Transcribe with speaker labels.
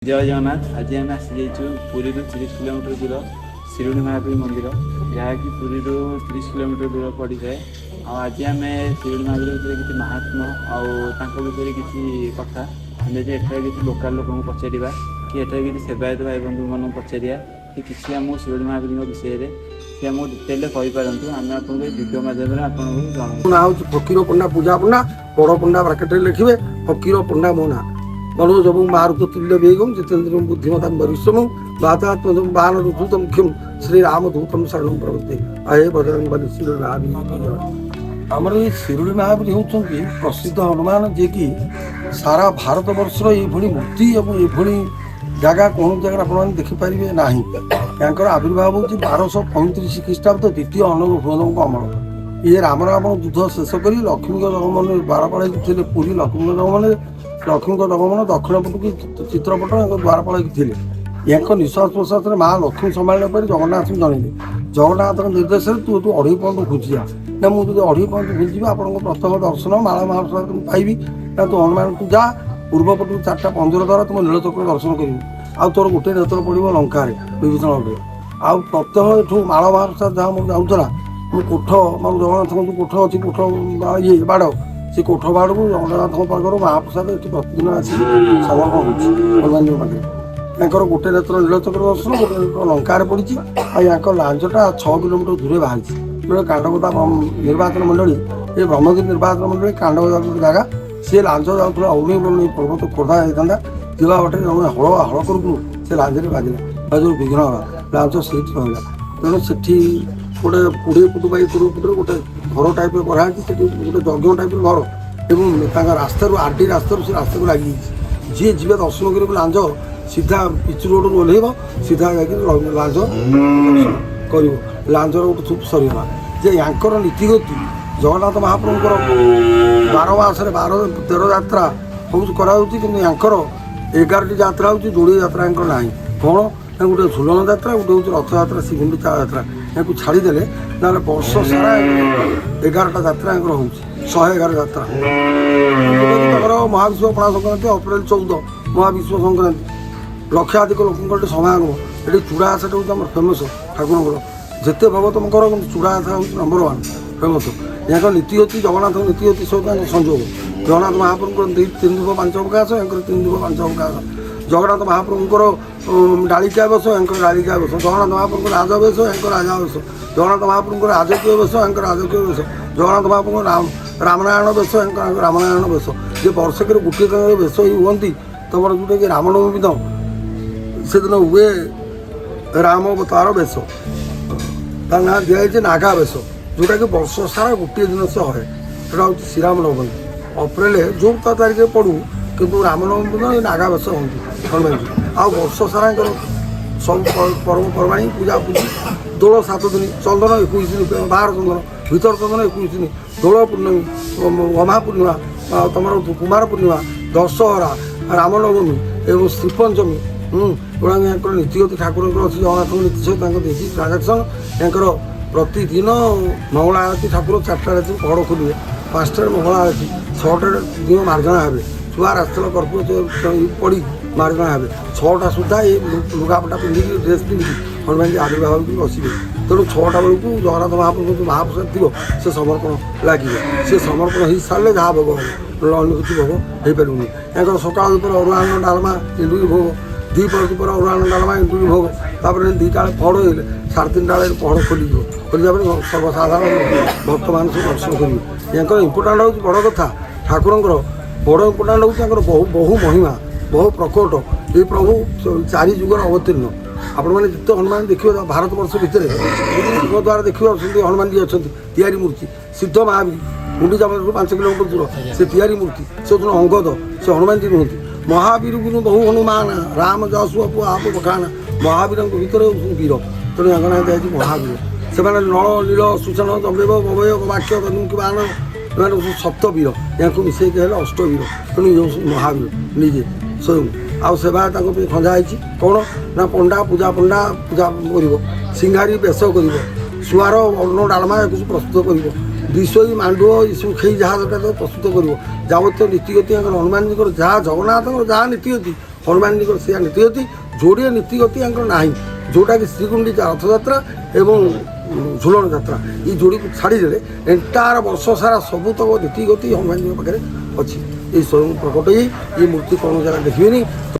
Speaker 1: ଜୟ ଜଗନ୍ନାଥ। ଆଜି ଆମେ ଆସିଯାଇଛୁ ପୁରୀରୁ 30 କିଲୋମିଟର ଦୂର ଶିରୁଳି ମହାବୀର ମନ୍ଦିର, ଯାହାକି ପୁରୀରୁ 30 କିଲୋମିଟର ଦୂର ପଡ଼ିଯାଏ। ଆଉ ଆଜି ଆମେ ଶିରୁଳି ମହାବୀର ବିଷୟରେ କିଛି ମାହାତ୍ମ୍ୟ ଆଉ ତାଙ୍କ ବିଷୟରେ କିଛି କଥା ଆମେ ଯଦି ଏଠାରେ କିଛି ଲୋକାଲ ଲୋକଙ୍କୁ ପଚାରିବା କି ଏଠାରେ କିଛି ସେବାୟତ ଭାଇ ବନ୍ଧୁମାନଙ୍କୁ ପଚାରିବା କି କିଛି ଆମକୁ ଶିରୁଳି ମହାବୀରଙ୍କ ବିଷୟରେ ସେ ଆମକୁ ଡିଟେଲରେ କହିପାରନ୍ତୁ। ଆମେ ଆପଣଙ୍କୁ ଏଇ ଭିଡ଼ିଓ ମାଧ୍ୟମରେ ଆପଣଙ୍କୁ ଜଣାଇବୁ।
Speaker 2: ମୋ ନାଁ ହେଉଛି ଫକୀର ପଣ୍ଡା, ପୂଜା ପଣ୍ଡା, ବଡ଼ ପଣ୍ଡା ବ୍ରାକେଟରେ ଲେଖିବେ। ଫକୀର ପଣ୍ଡା ମୋ ନାଁ। ମନୋଜବଂ ମାରୁତ ତୁଲ୍ୟ ବେଗಂ, ଜିତେନ୍ଦ୍ରିୟଂ ବୁଦ୍ଧିମତାଂ ବରିଷ୍ଠମ, ବାତାତ୍ମଜಂ ବାନର ଦୂତ ମୁଖ୍ୟମ, ଶ୍ରୀରାମ ଦୂତಂ ଶରଣଂ ପ୍ରପଦ୍ୟେ। ଆହେ ବଜରଙ୍ଗ ବଲି, ଶ୍ରୀ ମହାବୀର। ଆମର ଏଇ ଶିରୁଳି ମହାବୀର ହେଉଛନ୍ତି ପ୍ରସିଦ୍ଧ ହନୁମାନ, ଯିଏକି ସାରା ଭାରତ ବର୍ଷର ଏଇଭଳି ମୂର୍ତ୍ତି ଏବଂ ଏଭଳି ଜାଗା କୌଣସି ଜାଗାରେ ଆପଣମାନେ ଦେଖିପାରିବେ ନାହିଁ। ତାଙ୍କର ଆବିର୍ଭାବ ହେଉଛି 1235 ଖ୍ରୀଷ୍ଟାବ୍ଦ, ଦ୍ୱିତୀୟ ଅନଙ୍ଗ ଭୁବନଙ୍କ ଅମଳ। ଇଏ ରାମ ରାବଣ ଯୁଦ୍ଧ ଶେଷ କରି ଲକ୍ଷ୍ମୀଙ୍କ ଜଗମୋହନରେ ଦ୍ୱାରପାଳ ହେଇକି ଥିଲେ। ପୁରୀ ଲକ୍ଷ୍ମୀଙ୍କ ଜଗମୋହନରେ, ଲକ୍ଷ୍ମୀଙ୍କ ଜଗମୋହନ ଦକ୍ଷିଣ ପଟକୁ ଚିତ୍ରପଟ, ୟାଙ୍କ ଦ୍ୱାରପାଳ ହେଇକି ଥିଲେ। ୟାଙ୍କ ନିଶ୍ୱାସ ପ୍ରଶ୍ୱାସରେ ମା ଲକ୍ଷ୍ମୀ ସମ୍ଭାଳିଲା ପରେ ଜଗନ୍ନାଥଙ୍କୁ ଜଣେଇଲେ। ଜଗନ୍ନାଥଙ୍କ ନିର୍ଦ୍ଦେଶରେ ତୁ ତୁ ଅଢ଼େଇ ପହଣ୍ଡ ଘୁଞ୍ଚିଯା। ନା, ମୁଁ ଯଦି ଅଢ଼େଇ ପହଣ୍ଡ ଘୁଞ୍ଚିବି, ଆପଣଙ୍କ ପ୍ରଥମ ଦର୍ଶନ ମାଳ ମହାପ୍ରସାଦ ମୁଁ ପାଇବି। ନା, ତୁ ହନୁମାନ, ତୁ ଯା ପୂର୍ବ ପଟକୁ, ଚାରିଟା ପଞ୍ଜର ଦ୍ୱାରା ତୁମ ନୀଳଚକ୍ର ଦର୍ଶନ କରିବୁ ଆଉ ତୋର ଗୋଟେ ନେତ୍ର ପଡ଼ିବ ଲଙ୍କାରେ ବିଭୀଷଣ ଉପରେ। ଆଉ ପ୍ରତ୍ୟହ ଏଠୁ ମାଳ ମହାପ୍ରସାଦ ଯାହା ମୋର ଯାଉଥିଲା, ମୁଁ କୋଠ, ମୋର ଜଗନ୍ନାଥଙ୍କ ଯେଉଁ କୋଠ ଅଛି, କୋଠ ଇଏ ବାଡ଼, ସେ କୋଠ ବାଡ଼କୁ ଜଗନ୍ନାଥଙ୍କ ପାଖରୁ ମହାପ୍ରସାଦ ଏଠି ପ୍ରତିଦିନ ଆସିକି ସମର୍ପଣ ହେଉଛି ହନୁମାନଙ୍କ ପାଖରେ। ତାଙ୍କର ଗୋଟେ ନେତ୍ର ନୀଳଚକ୍ର ଦର୍ଶନ, ଗୋଟେ ନେତ୍ର ଲଙ୍କାରେ ପଡ଼ିଛି। ଆଉ ୟାଙ୍କ ଲାଞ୍ଜଟା 6 କିଲୋମିଟର ଦୂରେ ବାହାରିଛି, ଯେଉଁଟା କାଣ୍ଡଗଦା ନିର୍ବାଚନ ମଣ୍ଡଳୀ, ଏ ବ୍ରହ୍ମଗିରି ନିର୍ବାଚନ ମଣ୍ଡଳୀ, କାଣ୍ଡଗଦା ଗୋଟେ ଜାଗା। ସିଏ ଲାଞ୍ଜ ଯାଉଥିଲା ଅରୁଣେଇ ବରୁଣେଇ ପର୍ବତ, ଖୋର୍ଦ୍ଧା ଯାଇଥାନ୍ତା। ଯିବା ବାଟରେ ଜଣେ ହଳ ହଳ କରୁକୁ ସେ ଲାଞ୍ଜରେ ବାଜିଲା ବା ଯେଉଁ ବିଘ୍ନ ହେଲା, ଲାଞ୍ଜ ସେଇଠି ରହିଲା। ତେଣୁ ସେଠି ଗୋଟେ 20 ଫୁଟ ବାଇ 20 ଫୁଟର ଗୋଟେ ଘର ଟାଇପ୍ର କରାହେଇଛି। ସେଠି ଗୋଟେ ଯଜ୍ଞ ଟାଇପ୍ର ଘର ଏବଂ ତାଙ୍କ ରାସ୍ତାରୁ, ଆର୍ ଡି ରାସ୍ତାରୁ ସେ ରାସ୍ତାକୁ ଲାଗିଯାଇଛି। ଯିଏ ଯିବେ ଦର୍ଶନ କରିବାକୁ, ଲାଞ୍ଜ ସିଧା ପିଚୁ ରୋଡ଼ରୁ ଓହ୍ଲେଇବ, ସିଧା ଯାଇକି ଲାଞ୍ଜ ଦର୍ଶନ କରିବ। ଲାଞ୍ଜର ଗୋଟେ ଥୁପ ସରିଗଲା ଯେ ୟାଙ୍କର ନୀତିଗତି ଜଗନ୍ନାଥ ମହାପ୍ରଭୁଙ୍କର 12 ମାସରେ 12 13 ଯାତ୍ରା ହେଉଛି, କରାହେଉଛି, କିନ୍ତୁ ୟାଙ୍କର 11ଟି ଯାତ୍ରା ହେଉଛି, ଯୋଡ଼ିଏ ଯାତ୍ରା ୟାଙ୍କର ନାହିଁ। କ'ଣ ନା ଗୋଟେ ଝୁଲଣ ଯାତ୍ରା, ଗୋଟେ ହେଉଛି ରଥଯାତ୍ରା, ଶ୍ରୀଗୁଣ୍ଡିଚା ଯାତ୍ରା। ୟାକୁ ଛାଡ଼ିଦେଲେ ନହେଲେ ବର୍ଷ ସାରା 11ଟା ଯାତ୍ରା ୟାଙ୍କର ହେଉଛି, 111 ଯାତ୍ରା। ଯେଉଁଟାକି ତାଙ୍କର ମହାବିଷୁବ ପଣା ସଂକ୍ରାନ୍ତି, ଅପ୍ରିଲ 14 ମହାବିଷୁବ ସଂକ୍ରାନ୍ତି, ଲକ୍ଷାଧିକ ଲୋକଙ୍କର ଏଠି ସମାଗମ। ଏଠି ଚୂଡ଼ା ଆଶାଟା ହେଉଛି ଆମର ଫେମସ୍। ଠାକୁରଙ୍କର ଯେତେ ଭୋଗ ତମ କର, କିନ୍ତୁ ଚୂଡ଼ା ଆଶା ହେଉଛି ନମ୍ବର ୱାନ୍ ଫେମସ୍। ୟାଙ୍କ ନୀତି ଅଛି, ଜଗନ୍ନାଥଙ୍କ ନୀତି ଅଛି ସହିତ ୟାଙ୍କ ସଂଯୋଗ। ଜଗନ୍ନାଥ ମହାପ୍ରଭୁଙ୍କର ତିନି ଧୂପ ପାଞ୍ଚ ଅବକାଶ, ୟାଙ୍କର ତିନି ଧୂପ ପାଞ୍ଚ ଅବକାଶ। ଜଗନ୍ନାଥ ମହାପ୍ରଭୁଙ୍କର ଡାଳିକା ବେଶ, ୟାଙ୍କର ଡାଳିକା ବେଶ। ଜଗନ୍ନାଥ ମହାପ୍ରଭୁଙ୍କର ରାଜ ବେଶ, ୟାଙ୍କର ରାଜା ବେଶ। ଜଗନ୍ନାଥ ମହାପ୍ରଭୁଙ୍କର ରାଜକୀୟ ବେଶ, ୟାଙ୍କର ରାଜକୀୟ ବେଶ। ଜଗନ୍ନାଥ ମହାପ୍ରଭୁଙ୍କର ରାମନାରାୟଣ ବେଶ, ୟାଙ୍କର ରାମନାରାୟଣ ବେଶ। ଯେ ବର୍ଷକରେ ଗୋଟିଏ ଦିନରେ ବେଶ ହେଇ ହୁଅନ୍ତି ତମର, ଯେଉଁଟାକି ରାମନବମୀ ଦିନ, ସେଦିନ ହୁଏ ରାମ ଅବତାର ବେଶ। ତା ନାଁ ଦିଆଯାଇଛି ନାଗା ବେଶ, ଯେଉଁଟାକି ବର୍ଷ ସାରା ଗୋଟିଏ ଦିନ ସେ ହଏ। ସେଟା ହେଉଛି ଶ୍ରୀରାମ ନବମୀ, ଅପ୍ରିଲ ଯେଉଁ ତା ତାରିଖରେ ପଡ଼ୁ, କିନ୍ତୁ ରାମନବମୀ ଦିନ ଏ ନାଗା ବେଶ ହୁଅନ୍ତି ହନୁମାନଜୀ। ଆଉ ବର୍ଷ ସାରାଙ୍କର ସବୁ ପର୍ବପର୍ବାଣୀ, ପୂଜା ପୂଜି, ଦୋଳ 7 ଦିନ, ଚନ୍ଦନ 21 ଦିନ, ବାହାର ଚନ୍ଦନ, ଭିତର ଚନ୍ଦନ 21 ଦିନ, ଦୋଳ ପୂର୍ଣ୍ଣମୀ, ଗମା ପୂର୍ଣ୍ଣିମା, ଆଉ ତମର କୁମାର ପୂର୍ଣ୍ଣିମା, ଦଶହରା, ରାମନବମୀ ଏବଂ ଶ୍ରୀପଞ୍ଚମୀ ଏଗୁଡ଼ାକ ୟାଙ୍କର ନୀତିଗତି ଠାକୁରଙ୍କର ଅଛି। ଜଗନ୍ନାଥଙ୍କ ନୀତି ସହିତ ତାଙ୍କ ଦେଇଛି ଟ୍ରାଞ୍ଜାକ୍ସନ୍। ୟାଙ୍କର ପ୍ରତିଦିନ ମଙ୍ଗଳା ଆଳତୀ, ଠାକୁର 4ଟା ରାତିରୁ ପହଡ଼ ଖୋଲିବେ, 5ଟାରେ ମଙ୍ଗଳା ଆଳତୀ, 6ଟାରେ ଦିନ ମାର୍ଜଣା ହେବେ। ଚୁଆ ରାସ୍ତା କର୍ପୂର ପଡ଼ି ମାର୍ଜଣା ହେବେ। 6ଟା ସୁଦ୍ଧା ଏ ଲୁଗାପଟା ପିନ୍ଧିକି, ଡ୍ରେସ୍ ପିନ୍ଧିକି ହନୁମାନଜୀ ଆବିର୍ଭାବ ହେଇକି ବସିବେ। ତେଣୁ 6ଟା ବେଳକୁ ଜଗନ୍ନାଥ ମହାପ୍ରଭୁଙ୍କ ଯେଉଁ ମହାପ୍ରସାଦ ଥିବ, ସେ ସମର୍ପଣ ଲାଗିବ। ସେ ସମର୍ପଣ ହେଇସାରିଲେ ଯାହା ଭୋଗ ହେବ, ନହେଲେ ଅନ୍ୟ କିଛି ଭୋଗ ହେଇପାରିବନି। ୟାଙ୍କର ସକାଳ ଧୂପରେ ଅରୁଆ ଅନ୍ନ, ଡାଲମା, ଏଣ୍ଡୁରି ଭୋଗ। ଦ୍ୱିପହର ଧୂପରେ ଅରୁଆ ଅନ୍ନ, ଡାଲମା, ଏଣ୍ଡୁରି ଭୋଗ। ତାପରେ 2ଟା ବେଳେ ପହଡ଼ ହେଇଗଲେ, 3:30 ବେଳେ ପହଡ଼ ଖୋଲିଯିବ। ଖୋଲିଯିବା ପରେ ସର୍ବସାଧାରଣ ଭକ୍ତମାନେ ସବୁ ଦର୍ଶନ କରିବେ। ୟାଙ୍କର ଇମ୍ପୋର୍ଟାଣ୍ଟ ହେଉଛି, ବଡ଼ କଥା, ଠାକୁରଙ୍କର ବଡ଼ ଇମ୍ପୋର୍ଟାଣ୍ଟ ହେଉଛି ତାଙ୍କର ବହୁ ବହୁ ମହିମା, ବହୁ ପ୍ରକୋଟ। ଏ ପ୍ରଭୁ ଚାରି ଯୁଗର ଅବତୀର୍ଣ୍ଣ। ଆପଣମାନେ ଯେତେ ହନୁମାନ ଦେଖିବେ ଭାରତ ବର୍ଷ ଭିତରେ, ସିଂହଦ୍ୱାର ଦେଖିବେ, ଅଛନ୍ତି ହନୁମାନଜୀ ଅଛନ୍ତି ତିଆରି ମୂର୍ତ୍ତି। ସିଦ୍ଧ ମହାବୀର ଗୁଣ୍ଡିଚା ମନ୍ଦିରରୁ 5 କିଲୋମିଟର ଦୂର, ସେ ତିଆରି ମୂର୍ତ୍ତି। ସେ ହେଉଛନ୍ତି ଅଙ୍ଗଦ, ସେ ହନୁମାନଜୀ ନୁହନ୍ତି। ମହାବୀର ଗୁରୁ ବହୁ ହନୁମାନ, ରାମ ଯଶୁ ଆପୁ ବଖାନା। ମହାବୀରଙ୍କ ଭିତରେ ହେଉଛନ୍ତି ବୀର, ତେଣୁ ୟାଙ୍କ ନାଁ ଦିଆଯାଇଛି ମହାବୀର। ସେମାନେ ନଳ, ନୀଳ, ସୁଷେଣ, ଜମ୍ବେବ, ଗବୟ, ବାକ୍ୟ, ଦଧିମୁଖୀ, ବାନ, ଏମାନେ ସବୁ ସପ୍ତବୀର। ୟାଙ୍କୁ ମିଶେଇକି ହେଲେ ଅଷ୍ଟବୀର। ତେଣୁ ଇଏ ହେଉଛନ୍ତି ମହାବୀର ନିଜେ ସ୍ୱୟଂ। ଆଉ ସେବା ତାଙ୍କ ପାଇଁ ଖଞ୍ଜା ହେଇଛି କ'ଣ ନା ପଣ୍ଡା, ପୂଜା ପଣ୍ଡା ପୂଜା କରିବ, ସିଂହାରୀ ବେଶ କରିବ, ସୁଆର ଅନ୍ନ ଡାଲମା ଏକୁ ସବୁ ପ୍ରସ୍ତୁତ କରିବ, ବିଷୋଇ ମାଣ୍ଡୁଅ ଏସବୁ ଖେଇ ଯାହା ଦରକାର ତାକୁ ପ୍ରସ୍ତୁତ କରିବ। ଯାବତୀୟ ନୀତିଗତି ୟାଙ୍କର, ହନୁମାନଜୀଙ୍କର ଯାହା, ଜଗନ୍ନାଥଙ୍କର ଯାହା ନୀତି ଅଛି, ହନୁମାନଜୀଙ୍କର ସେୟା ନୀତିଗତି। ଯୋଡ଼ିଏ ନୀତିଗତି ଆଙ୍କର ନାହିଁ, ଯେଉଁଟାକି ଶ୍ରୀଗୁଣ୍ଡିଚା ରଥଯାତ୍ରା ଏବଂ ଝୁଲଣ ଯାତ୍ରା। ଏଇ ଯୋଡ଼ିକୁ ଛାଡ଼ିଦେଲେ ଏଣ୍ଟାୟାର ବର୍ଷ ସାରା ସବୁତକ ନୀତିଗତି ହନୁମାନଜୀଙ୍କ ପାଖରେ ଅଛି। ଏଇ ସ୍ୱୟଂ ପ୍ରକଟ ହେଇ ଏ ମୂର୍ତ୍ତି କୌଣସି ଜାଗା ଦେଖିବେନି।